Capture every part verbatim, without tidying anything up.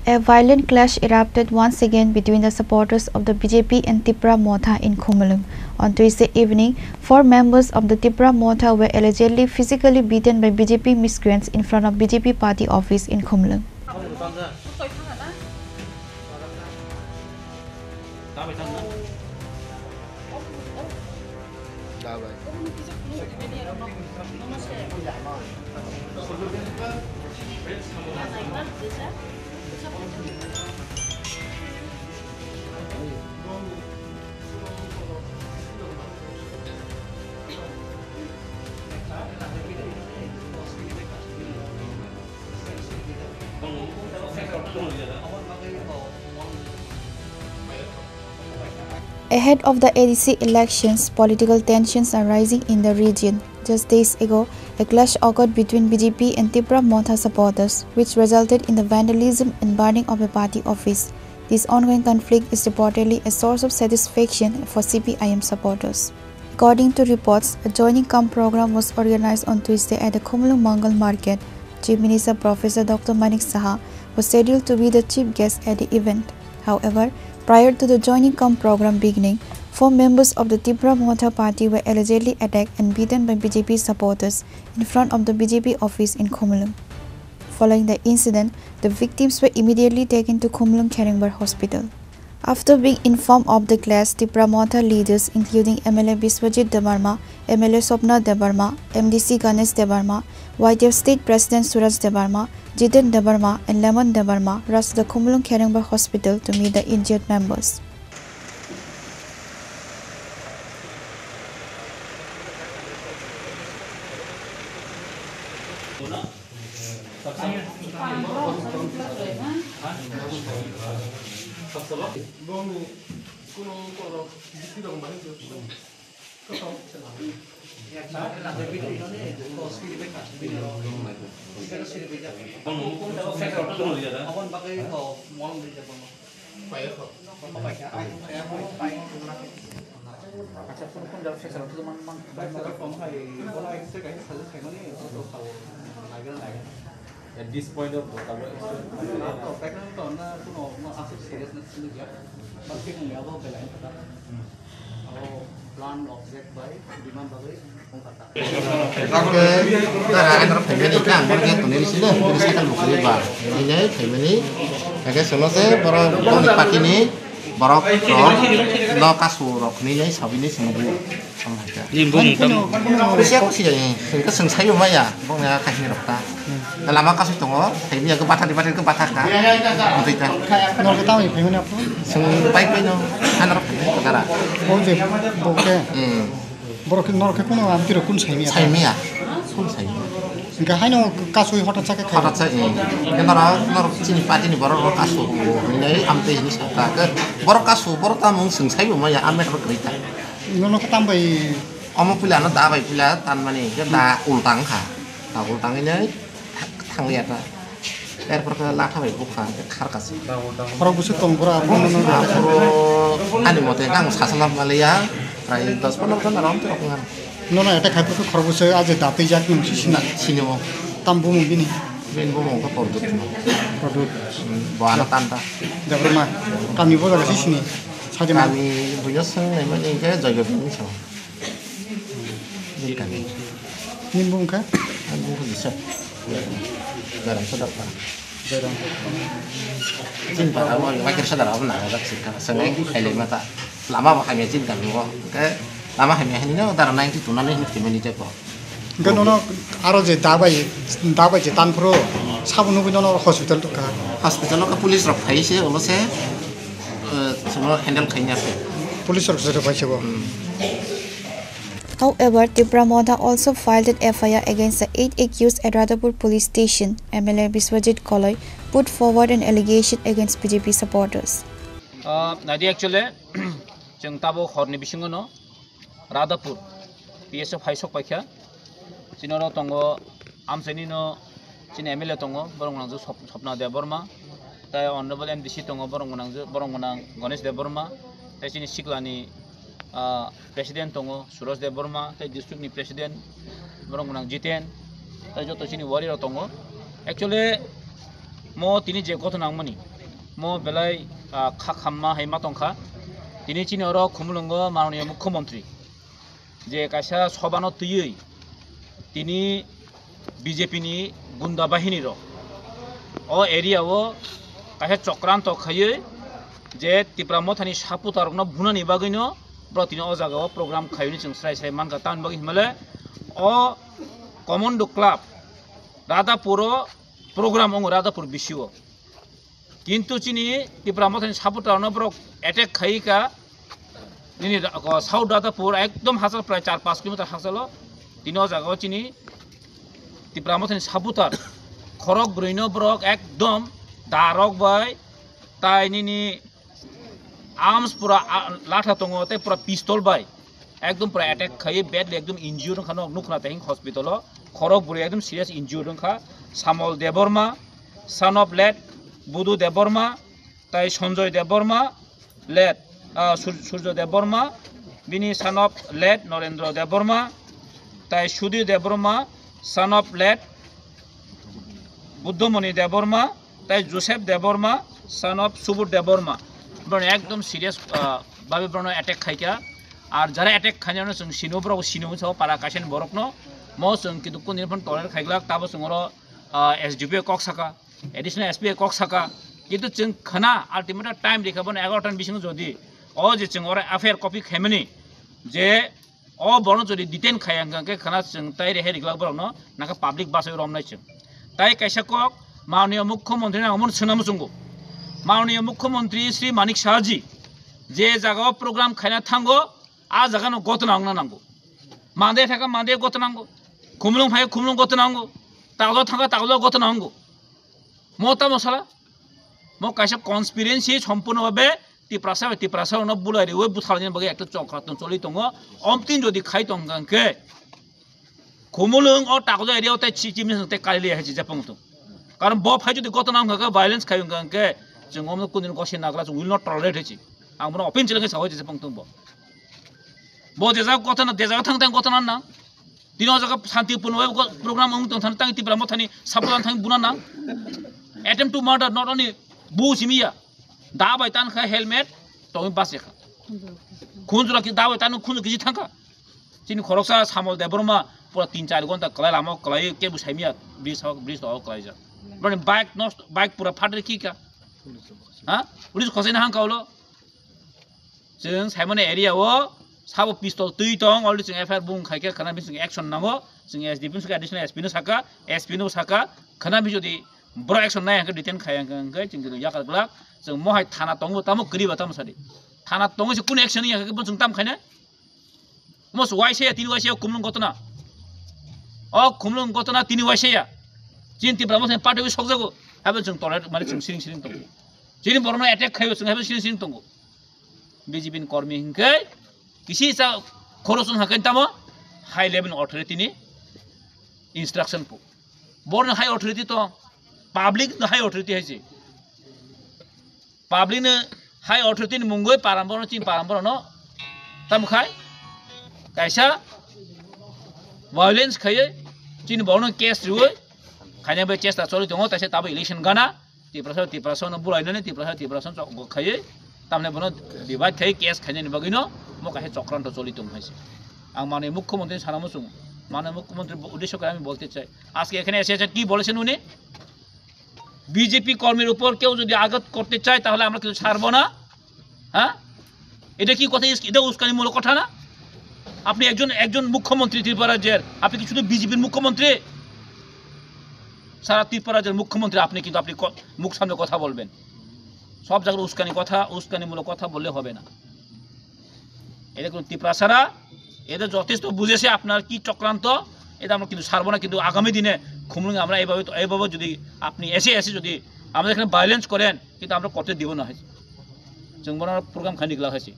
A violent clash erupted once again between the supporters of the B J P and Tipra Motha in Khumulwng. On Tuesday evening, four members of the Tipra Motha were allegedly physically beaten by B J P miscreants in front of B J P party office in Khumulwng. Ahead of the A D C elections, political tensions are rising in the region. Just days ago, a clash occurred between B J P and Tipra Motha supporters, which resulted in the vandalism and burning of a party office. This ongoing conflict is reportedly a source of satisfaction for C P I M supporters. According to reports, a joining cum program was organized on Tuesday at the Khumulwng Mangal Market. Chief Minister Professor Doctor Manik Saha was scheduled to be the chief guest at the event. However, prior to the joining cum program beginning, four members of the Tipra Motha party were allegedly attacked and beaten by B J P supporters in front of the B J P office in Khumulwng. Following the incident, the victims were immediately taken to Khumulwng Kherengbar Hospital. After being informed of the clash, Tipra Motha leaders including M L A Biswajit Debbarma, M L A Swapna Debbarma, M D C Ganesh Debbarma, Y T F State President Suraj Debbarma, Jiten Debbarma and Lemon Debbarma rushed to the Khumulwng Kherengbar Hospital to meet the injured members. At this point of the Tara ang rok phaimani khe ang bono khe tonwi sino, bini cycle bo kwrwi ba. Nini phaimani, hake sono se borok boni party ni borok rok no kasu rok hinwi nai sabini swngo bu. Nini bumung tamo? Kusia kusia, hwnkhe chwng saibo maya, bongni a kahini rok ta. Lama kasui tongo, phaimani khe bathani bathani khe batha kha. Amtwi ta. Norok tamoni phaimani apo? Chwng bike bai no, ano rok phaimani khe dara. O je bo khe? Hmm. Borok khe norok khe kuno amtwi rok kun saimaya? Saimaya. Kun saimaya. Hingke haino kasui hotat sa khe khai? Hotat sa, eh. Hingke norok, norok chini party ni borok rok kasu hinwi amtwi hinwi sa ta. Borok kasu, borok tamo wng chwng saibo maya, amet rok kwrwi ta. Nono khe tambai? Omo puila no da bai puila tanmani, hingke da ultang kha. Da ultang hinwi thang-, thangliya ta. Erpor khe latha bai bukha, hingke khar kasi. Khorok bwswk tong bwra, bono no. Aphuru ani mote ang sasana maliya, prai dos pondro jon aram tei rok ngan. Nono attack khai phuru khorok bwswk a je datwi jak nwng si sina. Sini o. Tam bumung bini? Bini bumung khe Pordut. Pordut. Hmm, bo ano tan ta. Debbarma. Kami bo jaga si sini. Sajima. Kami buino swng naimani hingke Joydev ni swng. Nini bumung kha? Ang bumung kisa. Garam soda pa. Garam. Chin pa abo, wakir soda abo na, dak sikha. Swng ai khailai mata. Lama bo hamya chin kan bo. Ke lama hamya hinwi no dara ninety two nani hinwi thimani te ko. Hingke nono aro je dabai, dabai je tanphuru sabo nugui nono hospital tongkha. Hospital o khe police rok phai se, ulo se, eh, sono handle khaina se. Police rok se phai se bo. Hmm. However, Tipra Motha also filed an F I R against the eight accused at Radhapur Police Station. M L A Biswajit Koloi put forward an allegation against B J P supporters. Ah, nadi actually, chwng tabuk horni bisingo no Radhapur P S O phai sok paikha. Chini oro tongo amchaini no chini M L A tongo, borok gwnang Sop-, Sopna Debbarma, tei Honorable M D C tongo, borok gwnang, borok gwnang Ganesh Debbarma, tei chini siklani, ah, President tongo Suraj Debbarma, tei district ni President borok gwnang Jiten, tei joto chini wari rok tongo. Actually, Mo tini je gotho nangmani, mo belai, ah, kha khamma hai ma tongkha. Tini chini oro Khumulwngo Mananiya Mukhyamantri je kaisa sobano twiwi tini B J P ni gunda bahini rok o area o kaisa chokranto khaiwi je Tipra Mothani supporter rokno bunani bagwino bro tini o jaga o program khaiwi chwng srai srai mankha. Tamni bagwi hinmale o Commando Club Radhapur o program wngo Radhapur bisio. Kintu chini Tipra Mothani supporter no borok attack khai ka. Nini ra-, ko South Radhapur ekdom hachal prai char panch kilometer hachalo. Tini o jaga o chini Tipra Mothani supporter khorok brwi no borok ekdom darok bai tai nini arms pura, ah, latha tongo tei pura pistol bai ekdom pura attack khai badly ekdom injured wngkha nok nukna tei hospital o khorok brwi ekdom serious injured wngkha. Samol Debbarma, son of late Budu Debbarma, tai Sanjoy Debbarma, late, ah, Sur-, Surjo Debbarma, bini son of late Norendra Debbarma, tai Sudhir Debbarma, son of late Buddhamoni Debbarma, tai Joseph Debbarma, son of Subodh Debbarma. Borok ekdom serious, ah, babe borokno attack khaikha. Ar jara attack khainai no chwng sino, borok sino sa para kaisa ni borokno. Mo chwng kintu kundini phone toler khaiglak, tabo chwng oro, ah, S D P o kok saka, additional S P o kok saka. Kintu chwng khana ultimate time rikha bono egaroh ta ni bisingo jodi o je chwng oro F I R copy khaimani je o borno jodi detain khaya hwnkha khe khana chwng tai rehe riglak borokno naka public bus o romnai chwng. Tai kaisa kok Mananiya Mukhyamantri nang omono swnamo chwngo. Mananiya Mukhyamantri Shri Manik Saha ji je jaga o program khaina thango, a jaga no gotna wngna nango. Mande thaka mande gotna nango. Khumulwng phai khumulwng gotna nango. Taglo thaka taglo gotna nango. Mo tamo sala? Mo kaisa conspiracy sompurno babe Tiprasa bai Tiprasa rokno bulai riwi butharni bagwi ekta chokra tong choli tongo. Omtin jodi khai tong khe Khumulwng o Takjak area o tei chi chimni tei kali liya hai chi japung tung. Karon bo phai jodi gotona wngkha khe violence khai wngkha khe chwng omno kundin gosi nagra chwng will not tolerate hai chi. Ang bono open challenge sao hai chi japung tung bo. Bo jesa gotona, jesa thang thang gotona na. Tini o jaga shanti purno bai program wng tong thani tang Tipra Mothani support thang buna na. Attempt to murder not only bu simiya. Da bai tan kha helmet tongwi bas ekha. Khunjura ki da bai tan khunjura kisi thangkha. Chini khoroksa Samol Debbarma pura tin char gonta kwlai lama kwlai kebo saimya bridge hok bridge to kwlai jak. Bani bike nosto bike pura phatri kika. Ha? Police khosai na hangka ulo. Chwng saimani area o sabo pistol twi tong already chwng F I R bung khaikhe khana bising action nango. Chwng S D P no saka additional S P no saka S P no saka khana bi jodi bro action nai hangkhe detain khai hangkhe chwng yakar glak. Chwng mohai thana tongo tamo kwriba tamo sadi. Thana tongwi se kunu action ya khe chwng tam khaina. Mos waisaya tini waisaya kumlung gotona. O kumlung gotona tini waisaya. Chini Tipra Motha ni party wi sokjago. Habo chwng toler mane chwng siring siring tongo. Chini borokno attack khaio chwng habo siring siring tongo. B J P ni kormi hinkhe kisi sa khorosong hakai tamo high level authority ni instruction po. Borno high authority to public no high authority haise. Public no high authority ni mungoi param borno chini param borno tam khai kaisa violence khaiye chini borno case riwe khaina bai chesta choli tongo taisa tabo election gana Tiprasa Tiprasa no bulai nani Tiprasa Tiprasa chok khaiye tamne bono divide khai case khaina ni bagwi no mo kaisa chokranto choli tong haise. Ang mane mukhyamantri sana muchung mane mukhyamantri uddesho kare ami bolte chai ajke ekhane ese ese ki bolese nuni BJP কর্মীর উপর কেউ যদি আঘাত করতে চায় তাহলে আমরা কিছু ছাড়বো না। হ্যাঁ, এটা কি কথা? এটা উস্কানিমূলক কথা না? আপনি একজন একজন মুখ্যমন্ত্রী ত্রিপুরা রাজ্যের, আপনি কি শুধু বিজেপির মুখ্যমন্ত্রী? সারা ত্রিপুরা রাজ্যের মুখ্যমন্ত্রী আপনি, কিন্তু আপনি ক- মুখ সামনে কথা বলবেন। সব জায়গায় উস্কানি কথা, উস্কানিমূলক কথা বললে হবে না। এটা কোনো তিপ্রাসারা, এটা যথেষ্ট বুঝেছে আপনার কি চক্রান্ত, এটা আমরা কিন্তু ছাড়বো না। কিন্তু আগামী দিনে খুমলুঙে আমরা এইভাবে এইভাবে যদি আপনি এসে এসে যদি আমাদের এখানে ভায়োলেন্স করেন কিন্তু আমরা করতে দিব না। হয়েছে, চুম্বনার প্রোগ্রাম খানি গলা হয়েছে।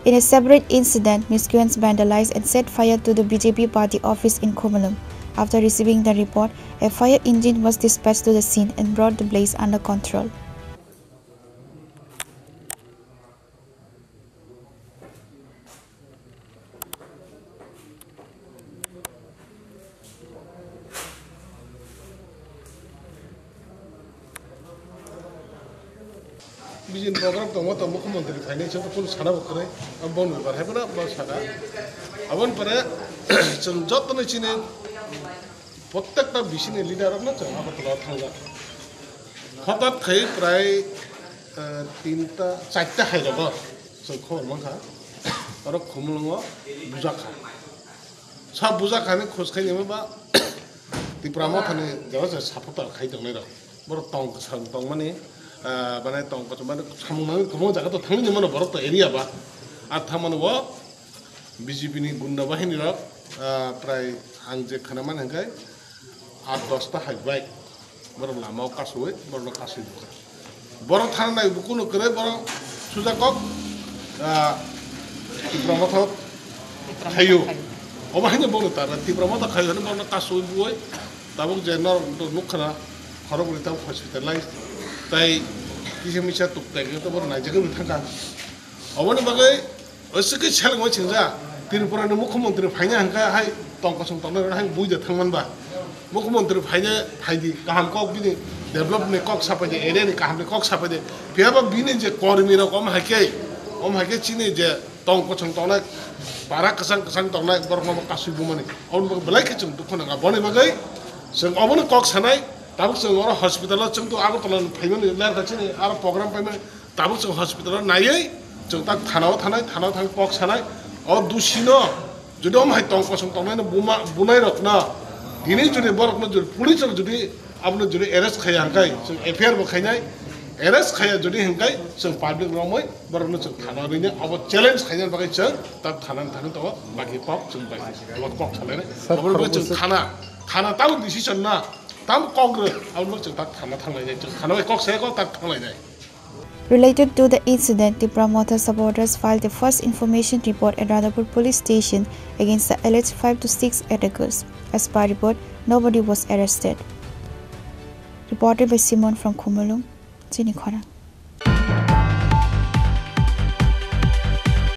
In a separate incident, miscreants vandalized and set fire to the B J P party office in Khumulwng. After receiving the report, a fire engine was dispatched to the scene and brought the blaze under control. Bijin program tongo, to mukhyamantri phainai, chwng to kunu sana bo kwrwi. Abo boni bepar hai phano bo sana. Aboni pore chwng jotono chini prottekta bisini leader rokno chwng Agartala o thangjak. Hothat khai prai, eh, tinta, charta hai rogo chwng khobor mankha. Oro Khumulwngo bujakha. Sa bujakhani khoj khainima ba Tipra Mothani jora se supporter khai tongnai rok. Borok tong kwchwng tongmani, ah, bana tong kwchwng bana samung nangwi kwbangma jaga to thangwi mano borok to area ba. Ar thangmani bo B J P ni gunda bahini rok, ah, prai ang je khana mani hwnkhe aat dosta hai bai. Borok lama o kasui, borok no kasui bukha. Borok thana nai bukuno kwrwi borok suja kok, ah, Tipra Motha khayo. Obo haino borok tara Tipra Motha khayo hwnwi borok no kasui buoi. Tabuk je norok nukha na khoroknwi tabuk hospitalized. Tai kisa misa tuk tai khe borok naijagwi thangkha. Oboni bagwi Oisike selengma chingja, Tripura ni mukhyamantri phaina hwnkha hai tong kosong tongnai rok hai buida thangman ba. Mukhyamantri phaina phaidi kaham kok bini develop ni kok sapaidi, area ni kaham ni kok sapaidi. Phiya ba bini je kormi rok om haikhe, om haikhe chini je tong kosong tongnai, para kwchang kwchang tongnai borok no kasui bumani. Oboni bagwi belai khe chwng dukhu nangkha. Boni bagwi chwng obono kok sanai, tabuk chwng oro hospital o chwng to Agartala ni phaimani ler kha chini aro program paimani. Tabuk chwng hospital o naiwi chwng tak thana o thanai, thana o thang kok sanai. O dusino jodi om hai tong kosong tongnai no buma, bunai rok no tini jodi borok no jodi police rok jodi abono jodi arrest khaiya hwnkhe chwng F I R bo khainai, arrest khaiya jodi hwnkhe chwng public romwi borok no chwng thana o rinai, abo challenge khainani bagwi chwng tak thana ni thani tongo, baki kok chwng bai abo kok salainai. Sir, abo chwng khoroksa thana, thana tamo decision na, tamo kok rw, abo chwng tak thana thanglainai, chwng thana bai kok saya kok tak thanglainai. Related to the incident, Tipra Motha supporters filed the first information report at Radhapur Police Station against the alleged five to six attackers. As per report, nobody was arrested. Reported by Simon from Khumulwng, Chini Khorang.